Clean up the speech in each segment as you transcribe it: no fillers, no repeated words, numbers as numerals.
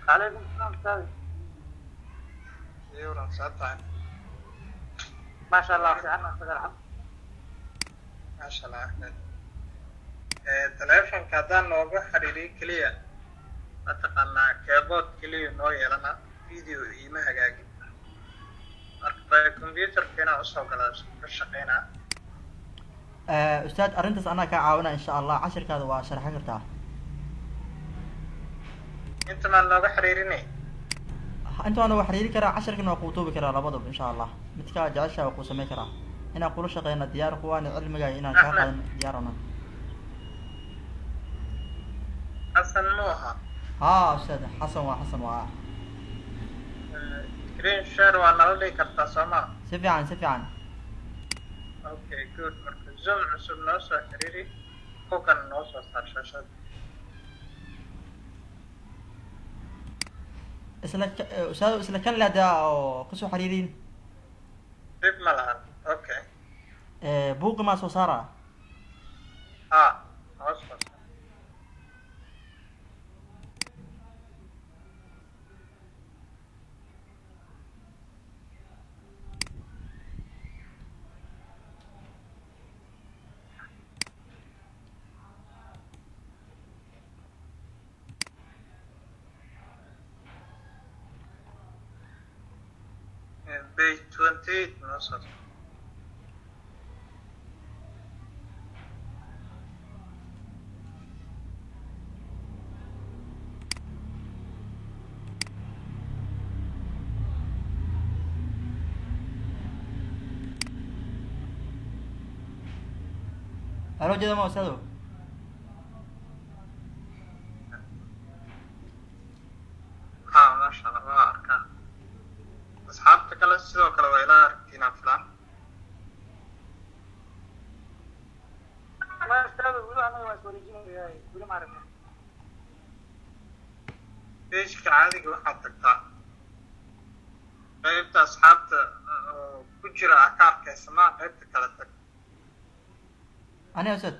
Calaykum salaam, ustaad. Iyo saa tahay? Maasha Allah, fiican, ustaad, alxamdu. Maasha Allah, Axmed. Taleefonka haddaan nooga xiriiriyo keliya, mataqaanaa, keyboard keliya noo yeelana, video iima hagaagin. Marka by computerka inaan usoo galaa ka shaqeynaa. Ustaad, arrintaas anaa kaa caawina, insha Allah. Cashirkaada waa sharxan kartaa. Inta maan nooga xiriirinay? Inta waana waa xiriiri karaa, cashirkana waa kuu tuubi karaa, labadaba, insha Allah. Midkaa jeceshaa waa kuu samayn karaa. Inaan kula shaqeyna diyaar kuwaani, cilmiga inaan kaa Axmed. qaadan diyaar ona. Xasan mu aha? Haa ustaad, Xasan waa, Xasan waa. Screen share waa nala dhigi kartaa, soo maa? Si fiican, si fiican. Okay, good. Marka Zoom cusub noo soo xiriiri, kukan noo soo saar shaashada. Isla ustaad, isla kan lehdaa oo kasoo xiriiriin. Dhib ma lahan, okay. Buuqi maa soo saara? Ha, noo soo saar. Page 28 noo soo saar. Waa loo jeeda ma, ustaado? Ha, maasha Allah, waa arkaa. Asxaabta kale sidoo kale waa ila aragtiin aan filaan. Ma ustaad, weli anaga waa iswareejinaya, weli ma aragna. Pageka caadiga waxaad tagtaa qaybta asxaabta oo ku jira ah ka arkaysa ma, qaybta kale tag. Aniga, ustaad?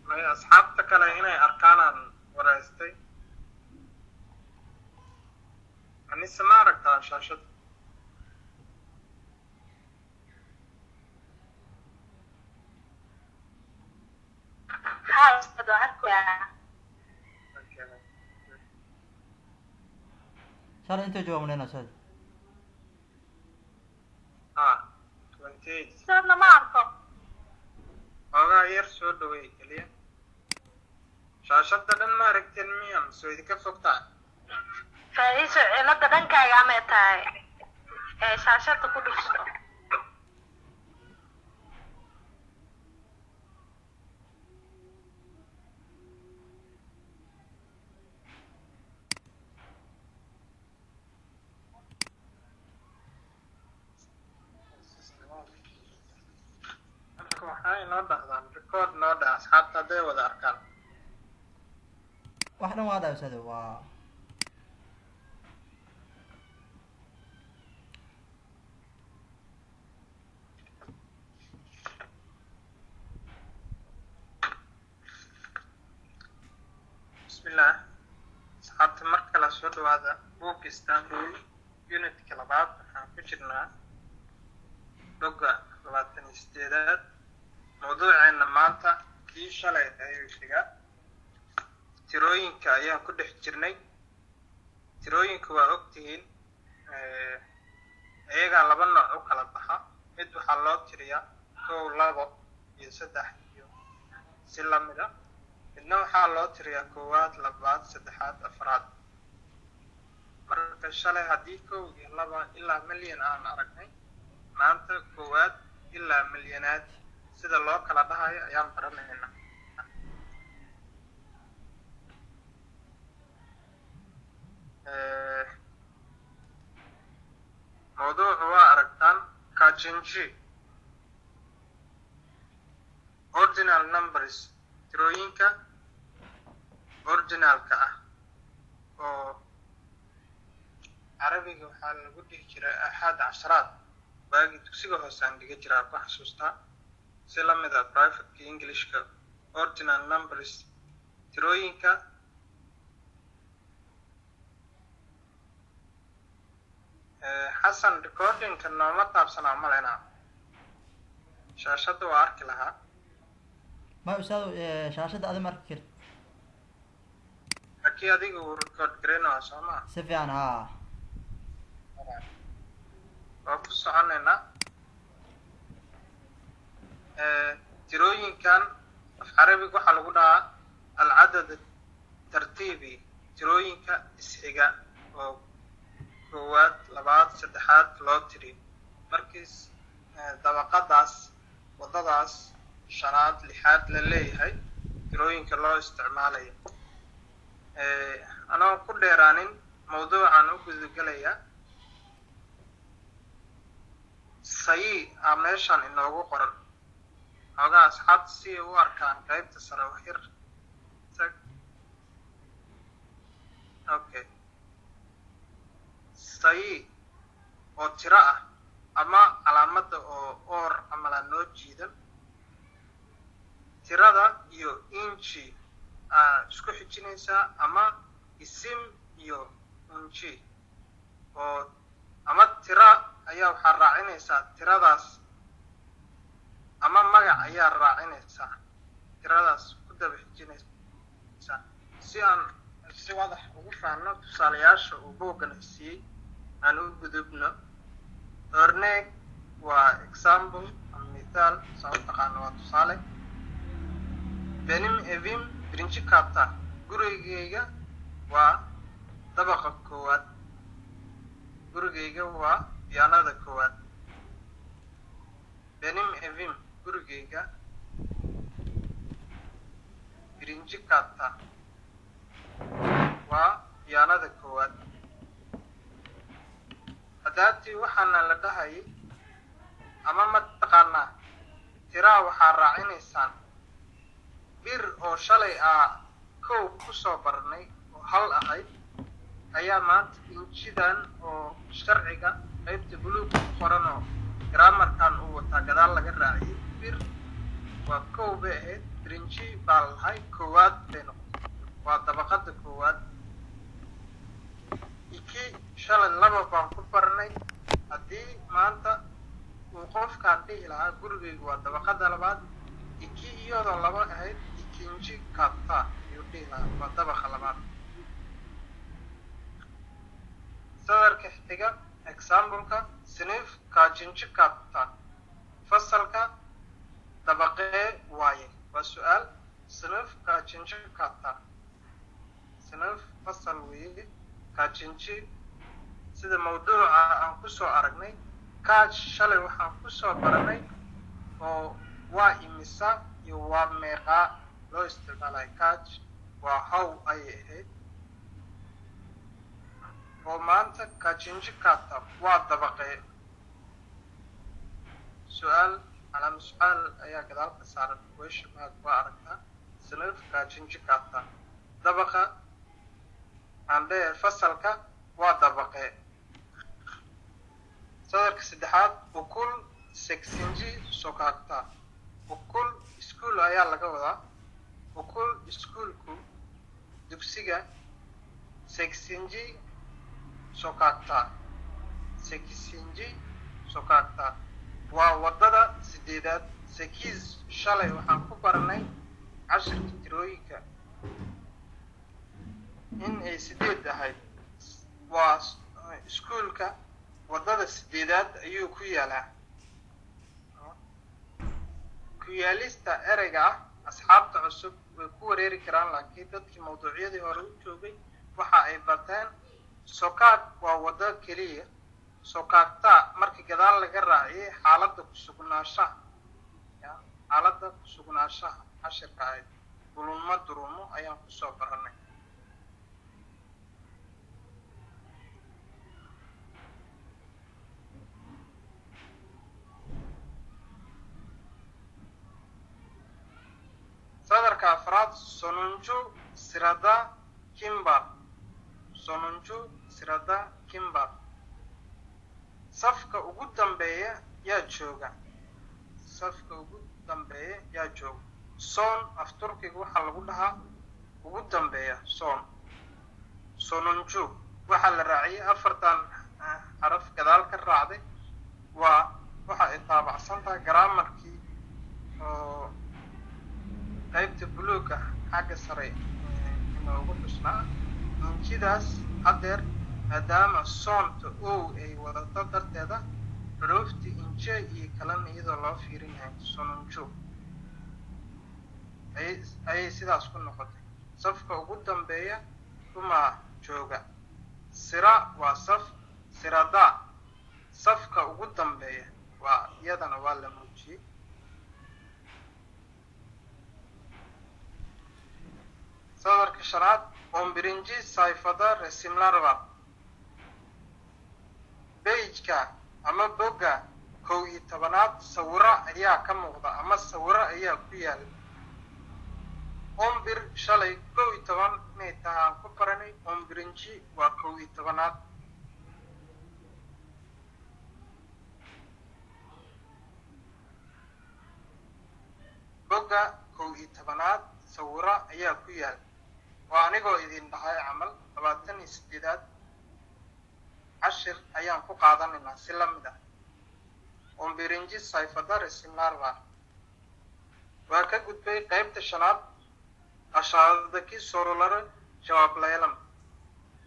May, asxaabta kale inay arkaanaan wareystay. Anise, ma aragtaa shaashada? Haa ustaad, waan arkayaa. Okay. Shalay intoo jooga maleyna, ustaad. Ha, 28. Ustaadna ma arko. Xoogaa yar soo dhaweey keliya. Shaashada dhan ma aragteen miya, mise way idinka fogtaa? Faa'iiso, cilada dhankaaga amay tahay ee shaashada ku dhufso. Marka waxaa inoo dhahdaan record noo dhah, asxaabta hadday wada arkaan. Wax dhan waa dhahay, ustaad, waa. Bismillah, asxaabta, mar kale soo dhawaada. Book Istanbul, unitka labaad, waxaan ku jirnaa bogga 28aad. Mawduuceena maanta kii shalay ayuu xigaa. Tirooyinka ayaan ku dhex jirnay. Tirooyinka waa ogtihiin, iyagaa laba nooc u kala baxa. Mid waxaa loo tiriyaa kow, labo iyo saddex iyo si lamid a. Midna waxaa loo tiriyaa koowaad, labaad, saddexaad, afraad. Marka shalay haddii kow iyo laba ilaa milyan aan aragnay, maanta koowaad ilaa milyanaad sida loo kala dhahayo ayaan baranaynaa. Mawduucu waa aragtaan, kacinci ordinal numbers, tirooyinka ordinalka ah, oo carabiga waxaa lagu dhihi jiray axaad casharaad. Waagii dugsiga hoose aan dhiga jiraa ku xasuustaa. Si lamid a privateka Englishka, ordinal numbers, tirooyinka Xasan, recordingka nooma taabsanaa malaynaa, shaashadda waa arki lahaa. Ma ustaado, shaashadda adi ma arki karti. Laakiin adiga uu record garaynaya, soo maa? Si fiican, haa. Waa ku soconaynaa. Tirooyinkan af Carabiga waxaa lagu dhahaa العدد الترتيبي, tirooyinka isxiga oo koowaad, labaad, saddexaad loo tiriyo. Markii dabaqadaas, waddadaas shanaad, lixaad la leeyahay, tirooyinka loo isticmaalayo. Anoo ku dheeraanin mawduucan u gudagelaya, sayı a meeshan inoogu qoran. Xoogaa asxaabta si ay u arkaan qaybta sare wax yar tag. Okay, sayı oo tiro ah ama calaamadda oo oor camalaa noo jiidan, tirada iyo inci aa isku xijinaysaa, ama isim iyo unji oo ama tira ayaa waxaa raacinaysaa tiradaas, ama magac ayaa raacinaysaa, tiradaas ku daba xijinaysaa. Si aan si wadax ugu fahanno tusaalayaasha uu buuggan siiyey, aan u gudubno. Örnek waa example ama mithaal, saa u taqaano, waa tusaale. Benim evim birinci katta, gurigayga waa dabaqa koowaad, gurigayga waa biyaanada koowaad. Benim evim, gurigayga, birinci katta waa biyaanada koowaad. Hadaati waxaana la dhahayay ama mataqaanaa tiraa waxaa raacinaysaan bir oo shalay aa kow kusoo baranay oo hal ahayd ayaa maanta injidan oo sharciga qaybta buluug ku qoran oo grammarkan uu wataa gadaal laga raaciyay. Bir waa kow bay ahayd, birinji baa lahay, koowaad bay noqotay, waa dabaqada koowaad. Iki shalay laba baan ku baranay. Haddii maanta uu qofkaan dhihi lahaa gurigaygu waa dabaqada labaad, iki iyadoo laba ahayd ikinci katta ayuu dhihi lahaa, waa dabaqa labaad. Sadarka xiga, exampleka, sınıf kaçıncı katta, fasalka dabaqee waaye? Waa su-aal. Sınıf kaçıncı katta, sınıf fasal weeye, kaçıncı sida mawduuca aan kusoo aragnay, kaç shalay waxaan kusoo baranay oo waa imisa iyo waa meeqaa loo isticmaalay. Kaç waa how ayay ahayd, oo maanta kaçıncı katta waa dabaqee. Su-aal, calaama su-aal ayaa gadaal ka saaran, question mark waa aragtaa. Sınıf kaçıncı katta, dabaqa aan leeyahay fasalka waa dabaqee. Sadarka saddexaad, okul sekizinci sokakta, okul iskuol ayaa laga wadaa. Okul iskuolku, dugsiga, sekizinci sokakta, sekizinci sokakta waa waddada sideedaad. Sekiz shalay waxaan ku baranay cashirka tirooyinka in ay sideed ahayd. Waa iskuolka waddada sideedaad ayuu ku yaalaa. Ku yaalista ereyga ah asxaabta cusub way ku wareeri karaan, laakiin dadkii mawduucyadii hore u joogay waxa ay barteen sokak waa waddo keliya, sokakta markii gadaal laga raaciyay xaaladda kusugnaanshaha, xaaladda kusugnaanshaha cashirka ahayd bulunma durumo ayaan kusoo baranay. Sadarka afraad, sonuncu sırada kim var, sonuncu sırada kim var, safka ugu dambeeya yaa jooga, safka ugu dambeeya yaa jooga. Son af Turkiga waxaa lagu dhahaa ugu dambeeya, son. Sonuncu waxaa la raaciyay afartan. Xaraf gadaal ka raacday waa waxa ay taabacsan tahay garaamarkii oo qaybta buluuga xagga sare inoogu xusnaa. Injidaas haddeer maadaama soonta ow ay wadato darteeda, xuruuftii inje iyo kalena iyadoo loo fiirinayo sonunjo ayay sidaas ku noqotay. Safka ugu dambeeya kumaa jooga? Sira waa saf, sirada safka ugu dambeeya waa iyadana waa la muujiyey. Sadarka shanaad, 11. Sayfada resimlar var. Bejka ama bogga 11aad sawiro ayaa ka muuqda ama sawiro ayaa ku yaala. 11 shalay 11 inay tahay aan ku baranay. 11. Waa 11aad. Bogga 11aad sawiro ayaa ku yaal. Waa anigoo idin dhahay camal 28aad cashir ayaan ku qaadanaynaa si la mid ah. 11. Sayfada resimlar var. Waa ka gudbay qaybta shanaad. Aşağıdaki soruları cevaplayalım.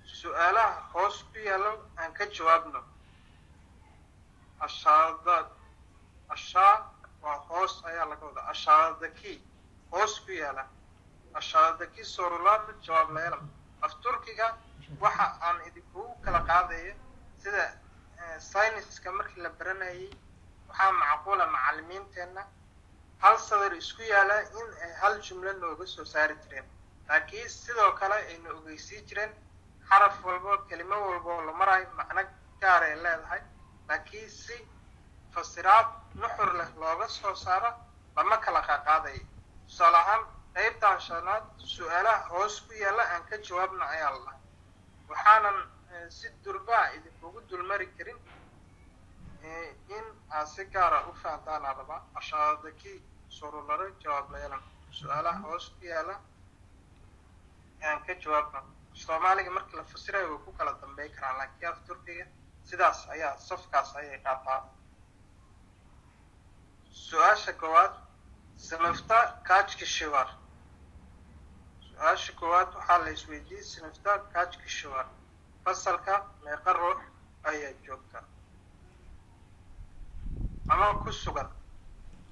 Su-aalaha hoos ku yaalo aan ka jawaabno. Aşağıda, aşağı waa hoos ayaa laga wadaa. Aşağıdaki hoos ku yaala. Aşağıdaki soruları cevaplayalım. Af Turkiga waxa aan idinkugu kala qaadaya sida sayniska markii la baranayay, waxaa macquula macallimiinteenna hal sadar isku yaala in ay hal jumlo nooga soo saari jireen, laakiin sidoo kale ayna ogeysii jireen xaraf walbo, kelimo walbo oo la marayo macno gaar ay leedahay, laakiin si fasiraad nuxur leh looga soo saaro lama kala qaqaadayo. Tusaale ahaan, qaybtan shanaad su-aalaha hoos ku yaalla aan ka jawaabna ayaa la dhahay. Waxaanan si durbaa idinkugu dulmari karin, in aad si gaara u fahantaanaa rabaa. Aşağıdaki soruları cevaplayalım. Su-aalaha hoos ku yaala aan ka jawaabno. Soomaaliga marka la fasirayo way ku kala dambey karaan, laakiin af Turkiga sidaas ayaa safkaas ayay qaataa. Su-aasha koowaad, sınıfta kaç kişi var? Su-aasha koowaad waxaa la isweydiiyey, sınıfta kaç kişi var? Fasalka meeqa ruux ayaa joogta ama ku sugan?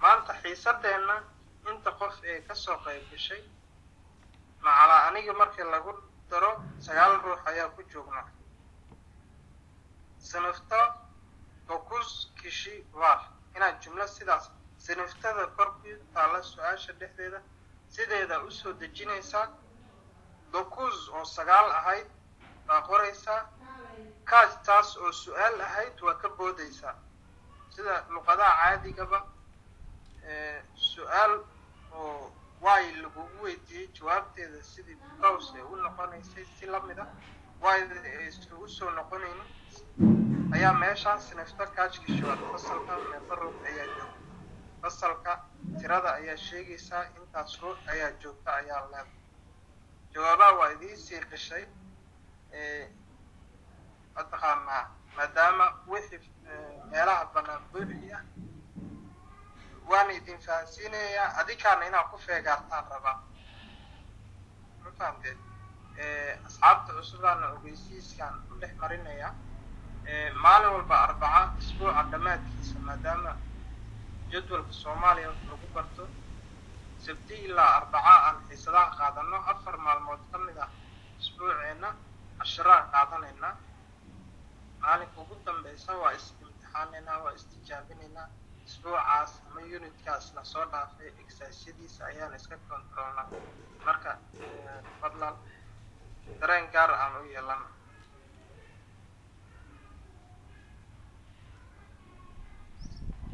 Maanta xiisadeenna inta qof ee kasoo qayb gashay macalaa aniga markii lagu daro 9 ruux ayaa ku joognaa. Sınıfta dokuz kişi var. Inaad jumlo sidaas sınıftada kor ku taalla su-aasha dhexdeeda sideeda usoo dejinaysaa. Dokuz oo 9 ahayd baa qoraysaa, kaas taas oo su-aal ahayd waa ka boodaysaa. Sida luqadaha caadigaba su-aal oo way lagugu weydiiyey jawaabteeda sidii because ay u noqonaysay si lamid ah wayda ay isugu soo noqonaynin ayaa meeshaan. Sınıfta kaç kişi var, fasalka meeqa ruux ayaa joogta? Fasalka tirada ayaa sheegaysaa, intaas ruux ayaa joogta ayaa leedahay. Jawaabaha waa idiin sii qishay, mataqaanaa, maadaama wixii meelaha banaan buuxi ah waana idin fahansiinayaa, adikaana inaad ku feegaartaan rabaa. Ma fahamteed? Asxaabta cusubaana ogeysiiskaan u dhex marinayaa. Maalin walba Arbaca isbuuca dhammaadkiisa, maadaama jadwalka Soomaaliya lagu barto Sabti ilaa Arbaca aan xiisadaha qaadano, 4 maalmood ka mid ah isbuuceenna casharaan qaadanaynaa. Maalinka ugu dambeysa waa is-imtixaanaynaa, waa istijaabinaynaa isbuucaas ama unitkaas la soo dhaafay exercisyadiisa ayaan iska controlnaa. Marka fadlan dareen gaar aan u yeelana.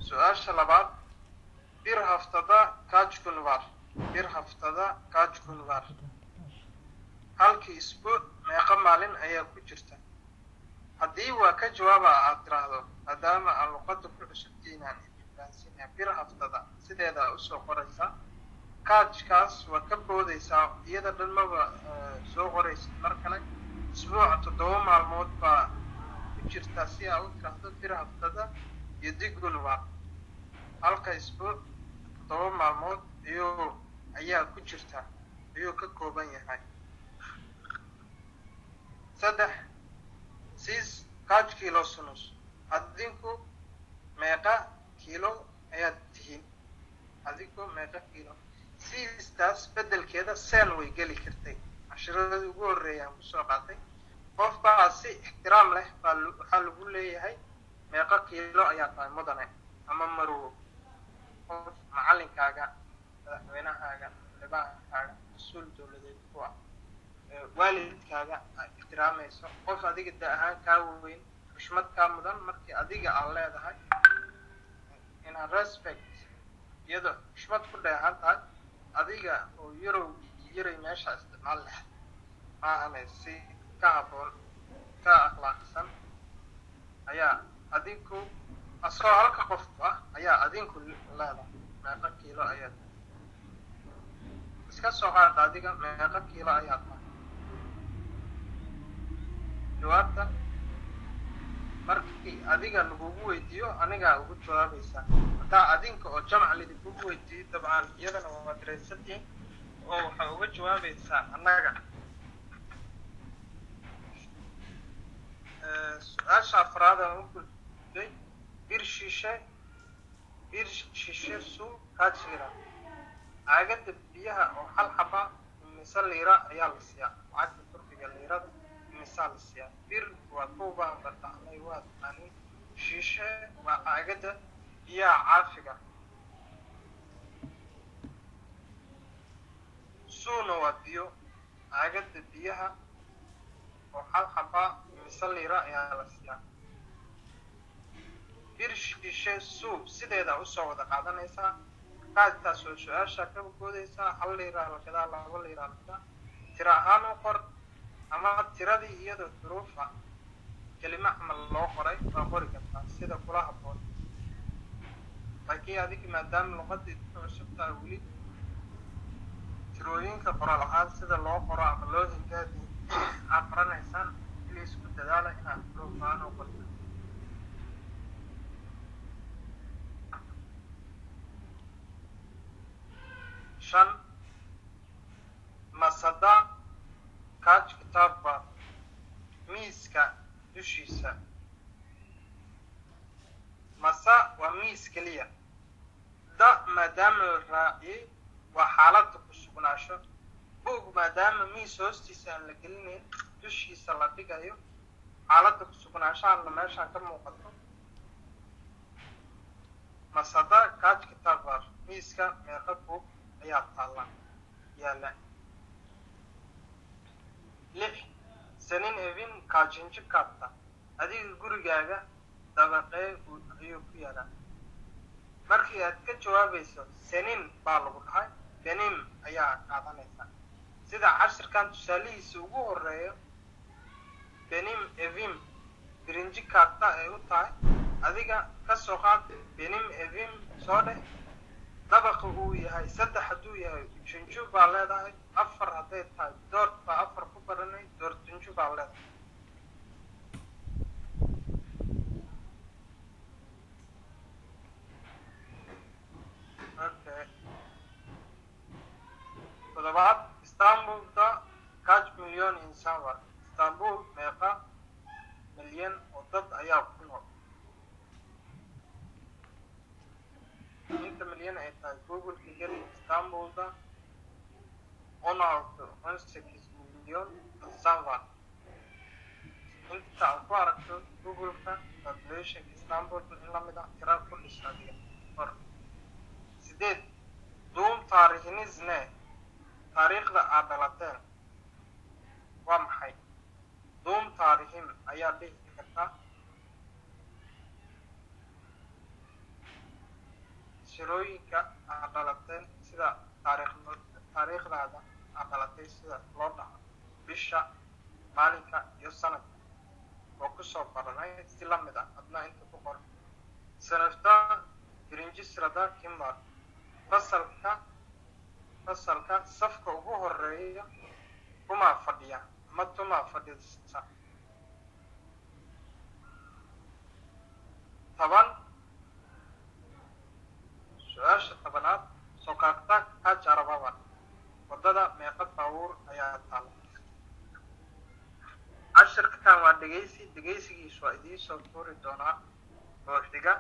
Su-aasha labaad, bir haftada kaç gün var? Bir haftada kaç gün var? Halkii isbuuc meeqa maalin ayaa ku jirta? Haddii waa ka jawaaba aad tiraahdo, maadaama aan luqadda ku cusubtihiin aan idin fahansiinaya, bir haftada sideeda usoo qoraysaa, kaajkaas waa ka boodaysaa, iyada dhan maba soo qoraysid. Mar kale isbuuca 7 maalmood baa ku jirtaa si aa u tiraahdo bir haftada yedi gün var. Halka isbuuc 7 maalmood ayuu ayaa ku jirta, ayuu ka kooban yahay. 3, siz kaç kilosunuz? Adinku meeqa kiilo ayaad tihiin? Adinku meeqa kiilo? Sistaas bedelkeeda seen way geli kartay. Cashiradii ugu horreeyay aan kusoo qaatay, qof baa si ixtiraam leh baa waxaa lagu leeyahay meeqa kiilo ayaa tahay mudane ama marwo. Qof macallinkaaga, madaxweynahaaga, xildhibaankaaga, mas-uul dowladeed ku ah, waalidkaaga aad ixtiraamayso, qof adiga da ahaan kaa weyn, xushmad kaa mudan, markii adiga aad leedahay inaad respect iyadoo xushmad ku dheehan tahay, adiga oo yarow yaray meesha isticmaal leh maahane, si ka habboon ka akhlaaqsan ayaa adinku asagoo halka qof ah ayaa adinku leedahay meeqa kiilo ayaa tahay. Iska soo qaada adiga meeqa kiilo ayaa tahay. Jawaabta markii adiga lagugu weydiiyo anigaa ugu jawaabaysaa. Haddaa adinka oo jamac lidinkugu weydiiyo, dabcan iyadana waa dareysantihiin oo waxaa uga jawaabaysaa annaga. Su-aasha afraad aan u gudbay, bir shishe, bir shishe su kaç lira? Caagada biyaha oo hal xaba imise liira ayaa la siiyaa? Lacagta Turkiga liirada imisaa la siiyaa? Bir waa kuubaan bartacnay, waa taqaanin. Shishe waa caagada biyaha caafiga, suuna waa biyo. Caagada biyaha oo hal xaba imise liira ayaa la siiyaa? Bir shishe suu sideeda usoo wada qaadanaysaa, qaadtaas oo su-aasha ka goodaysaa. 1 liiraa la gadaa, 2 liiraa la gadaa. Tira ahaan u qor ama tiradii iyadoo xuruuf ah kelimo camal loo qoray waa qori kartaa sida kula habboon. Laakiin adiga maadaama luqadii ku cusub tahay weli, tirooyinka qoraal ahaan sida loo qoro ama loo hingaadi aad baranaysaan, please ku dadaala inaad xuruuf ahaan u qorto. 5, masada kaç kitap var? Miiska dushiisa. Masa waa miis keliya. Da maadaama la raaciyey waa xaaladda ku sugnaasho. Buug maadaama miis hoostiisa aan la gelinayn, dushiisa la dhigayo, xaaladda ku sugnaanshahanna meeshaan ka muuqato. Masada kaç kitap var? Miiska meeqa buug ayaa taalla yaalla? 6, senin evin kaçıncı katta? Adiga gurigaaga dabaqee ayuu ku yaalaa? Markii aad ka jawaabayso senin baa lagu dhahay, benim ayaa qaadanaysaa. Sida cashirkan tusaalihiisa ugu horeeyo, benim evim birinci katta ay u tahay, adiga ka soo qaad benim evim soo dheh. Dabaqa uu yahay 3 hadduu yahay üçüncü baa leedahay, 4 hadday tahay dört baa 4 ku baranay, dördüncü baa leedahay. Okay. 7, İstanbul'da kaç milyon insan var? İstanbul meeqa milyan oo dad ayaa ku nool? Inta milyan ay tahay Google-ka geli. İstanbul'da 16 18 milyon insan var. Inta aad ku aragto Google-ka population Istanbul in lamid ah tira ku dhis adiga qor. 8, doğum tarihiniz ne? Taariikhda aad dhalateen waa maxay? Doğum tarihim ayaa dhihi kartaa. Shirooyinka aad dhalateen sida taariikhdaada aad dhalatay sida loo dhaco, bisha, maalinka iyo sanadka oo kusoo baranay si lamid ah adna inta ku qor. Sınıfta birinci sırada kim var? Fasalka safka ugu horeeya kumaa fadhiya ama tumaa fadhisa? Toban, su-aasha tobanaad: sokakta kaç araba var? Waddada meeqa baabuur ayaa taala? Cashirkan waa dhegeysi, dhegeysigiisu waa idiin soo tuuri doonaa oo xiga.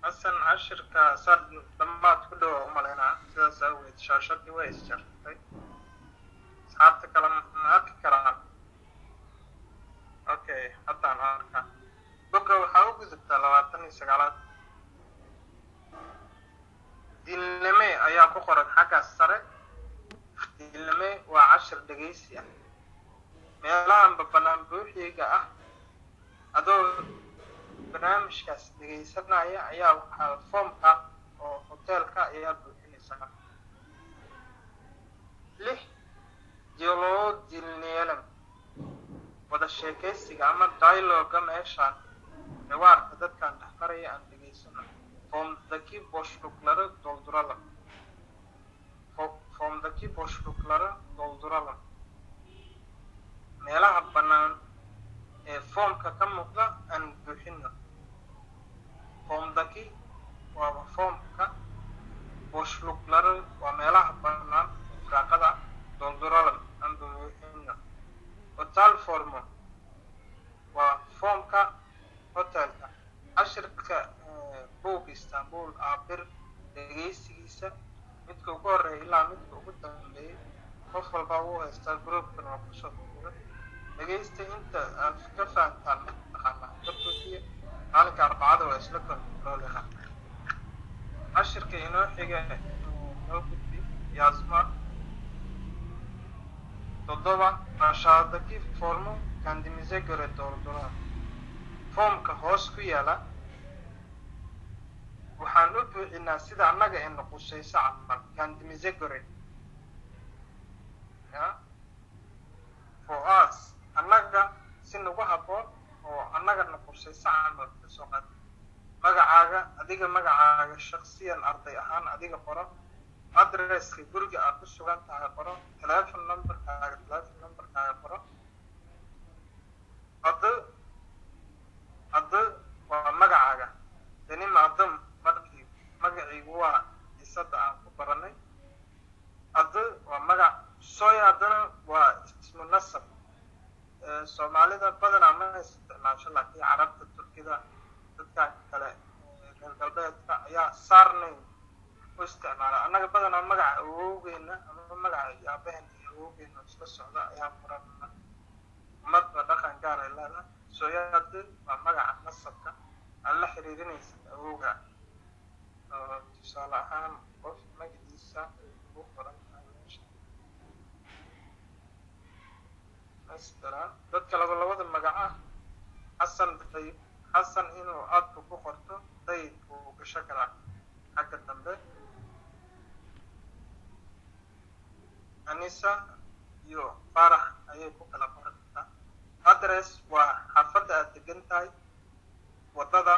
Xasan, cashirka saad dhammaad ku dhowa umalaynaa, sidaas awgeed shaashadii way isjartay. Asxaabta kale ma arki karaan? Okay, haddaan arkaa. Bogga waxaa u gudubtaa 29aad. Dinleme ayaa ku qoran xaggaas sare. Dinleme waa cashir dhegeysi ah. Meelahanba bannaan buuxiga ah, adoo barnaamijkaas dhegeysanaya ayaa waxaa foomka oo hoteelka ayaa buuxinaysaa. Lix, diyaloo dinleyelim, wada sheekaysiga ama dialoga meeshaan xiwaarka dadkan dhexmaraya aan dhegeysano. Formdaki boşlukları dolduralım. Formdaki boşlukları dolduralım. Meelaha bannaan ee foomka ka muuqda aan buuxino. Formdaki waaba foomka, boşlukları waa meelaha bannaan, firaaqada, dolduralım aan buuxino. Hotel formu waa foomka hotelka. Cashirka buug Istanbul A1 dhegeysigiisa, midka ugu horeeya ilaa midka ugu dambeeyay, qof walba wuu haystaa, groupkan waa kusoo tuuray. Dhegeysta, inta aad ka fahantaan mataqaanaa ka buuxiya. Maalinka Arbacada waa isla kontroolina. Cashirka inoo xiga noo gudbi, Yazma. Toddoba, aşağıdaki formu kendimize göre dolduralım. Foomka hoos ku yaala waxaan u buuxinaa sida annaga ee nuqusayso camal. Kendimize göre ya for us, annaga si nagu habboon oo annaga nuqusayso camal kasoo qaad. Magacaaga adiga, magacaaga shaksiyan, arday ahaan adiga qoro. Adresska guriga aad ku sugan tahay qoro. Telephone numberkaaga, telephone numberkaaga qoro. Adı, adı waa magacaaga. Benim adım, markii magaciigu waa xiisada aan ku baranay. Adı waa magac, soyadına waa ismu nasab. Soomaalida badanaa ma isticmaasho, laakiin Carabta, Turkida, dadka kale reer galbeedka ayaa surname u isticmaala. Annaga badanaa magaca awowgeena ama magaca aabaheena iyo awowgeena isla socda ayaa qorana. Umadba dhaqan gaar ay leedahay. Soyadı waa magaca nasabka aad la xiriirinaysa awowga. Oo tusaale ahaan qof magaciisa ay ugu qoran tahay meesha, masalan dadka laba labada magac ah, Xasan Dayib, Xasan inuu aadku ku qorto, Dayib uu gasho karaa xagga dambe. Anisa iyo Farax ayay ku kala qoran kartaa. Address waa xaafadda aad degan tahay, waddada,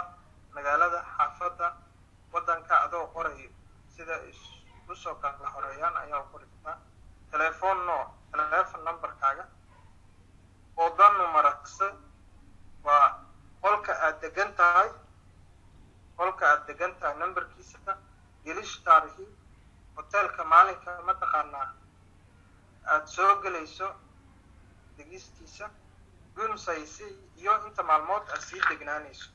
magaalada, xaafadda, waddanka, adoo qorayo sida usoo kala horeeyaan ayaa qori kartaa. Telephone no, telephone numberkaaga. Oda numarası waa qolka aad degan tahay, qolka aad degan tahay numberkiisa. Geliş tarihi, hotelka maalinka mataqaanaa aada soo gelayso degistiisa. Gün sayısı iyo inta maalmood aad sii degnaanayso.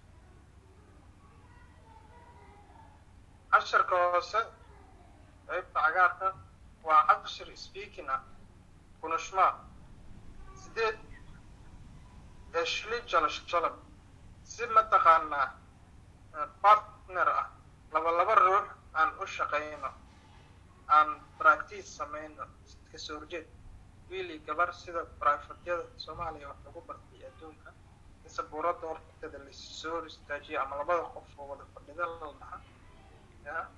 Casharka hoose, qaybta cagaarka, waa cashir speaking ah, konuşma. Sideed, eşli çalışalım, si mataqaanaa partner ah, laba laba ruux aan u shaqayno, aan practice samayno, iska soo horjeed, wiil iyo gabar, sida privatyada Soomaaliya wax lagu bartay adduunka, in sabuuradda horteeda lasoo hor istaajiyo ama labada qof oo wada fadhida la dhaha ya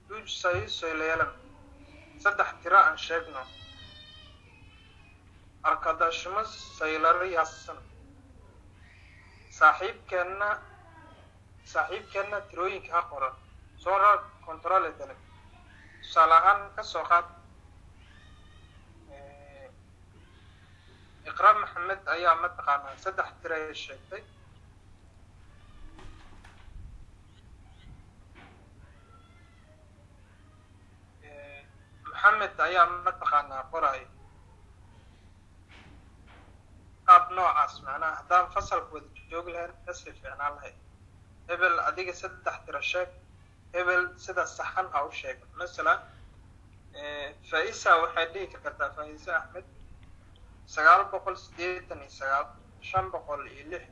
üç sayı söyleyelim, saddex tiro aan sheegno. Arkadaşımız sayıları yazsın. Saaxiibkeenna, saaxiibkeenna tirooyinka ha qoran. Sonra kontrol edelim. Tusaale ahaan ka soo qaad Iqra Maxamed ayaa mataqaanaa saddex tiro ay sheegtay. Maxamed ayaa mataqaanaa qoraayo qaab noocaas, macnaha haddaan fasalka wada joogi lahayn kasii fiicnaan lahayd. Hebel adiga saddex tiro sheeg, hebel sida saxan ha u sheego. Masalan Faisa waxay dhihi kartaa, Faisa Axmed, 989, 506,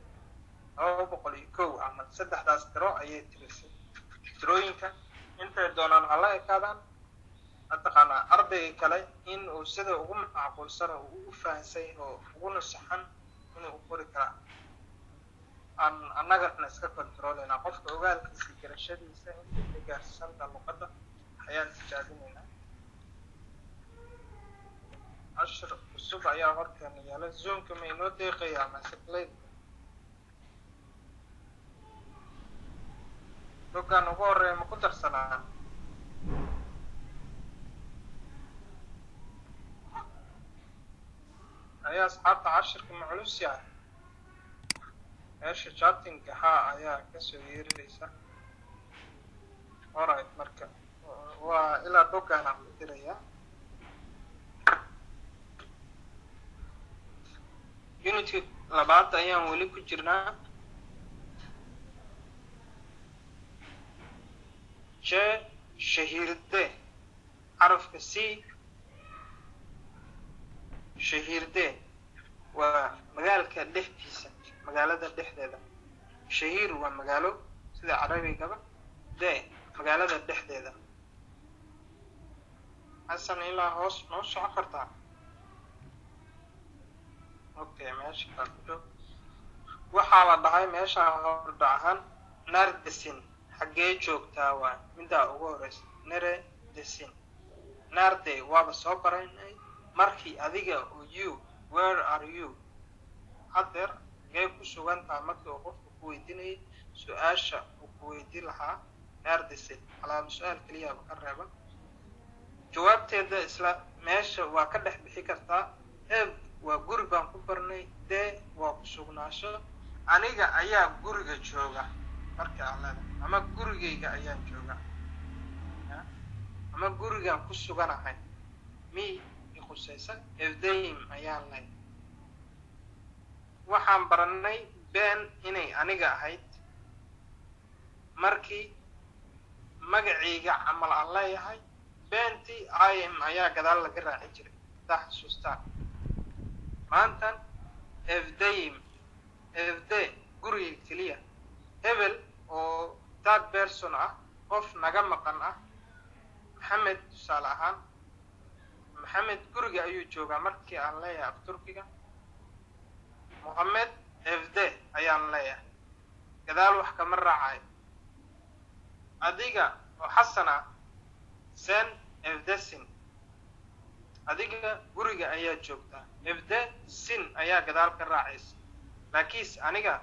201 camal. Saddexdaas tiro ayay tirisay. Tirooyinka intay doonaan hala ekaadaan, mataqaanaa ardayga kale in uu sida ugu macquulsan oo uu u fahansan yahay oo uguna saxan inuu u qori karaa aan annagana iska controlaynaa. Qofka ogaalkiisa iyo garashadiisa intay ka gaarsiisanta luqadda ayaan tijaabinaynaa. Cashir cusub ayaa horteena yaala. Zoomka ma inoo deeqayaa maseklaydka? Boggaan ugu horeeya ma ku darsanaa? Ayaa asxaabta, cashirka ma culus yahay? Meesha chattingka haa ayaa kasoo yeerinaysa. Alright, marka waa ilaa boggaan aan ku dirayaa. Unitka labaad ayaan weli ku jirnaa. J şehirde, xarafka C şehirde waa magaalka dhexdiisa, magaalada dhexdeeda. Şehir waa magaalo sida carabigaba, de magaalada dhexdeeda. Xasan, ilaa hoos ma u socon kartaa? Okay, meesha kaa ku joog. Waxaa la dhahay meesha hordhac ahaan neredesin, xaggee joogtaa waa middaa ugu horeysa. Neredesin, nerede waaba soo baranay markii adiga oo you, where are you, haddeer xaggee ku sugan tahay, markii uu qofku ku weydiinayay su-aasha uu ku weydiin lahaa neredesin, calaama su-aal keliyaaba ka reeban. Jawaabteeda isla meesha waa ka dhex bixi kartaa. Ev waa guri baan ku barnay, de waa ku sugnaasho. Aniga ayaa guriga jooga marka aan leedahay, ama gurigayga ayaan jooga, ama gurigaan ku suganahay, mi ikhusaysa evdeyim ayaan leeyahay. Waxaan baranay ben inay aniga ahayd markii magacayga camal aan leeyahay. Benti im ayaa gadaal laga raaci jiray hadaa xasuustaan. Maantan evdeyim, evde guriga keliya. Hebel oo third person ah, qof naga maqan ah, Maxamed tusaale ahaan, Maxamed guriga ayuu joogaa markii aan leeyahay af Turkiga, Mohamed evde ayaan leeyahay, gadaal wax kama raacayo. Adiga oo Xasan ah, sen evdesin, adiga guriga ayaa joogtaa, evde sin ayaa gadaal ka raacaysa. Laakiinse aniga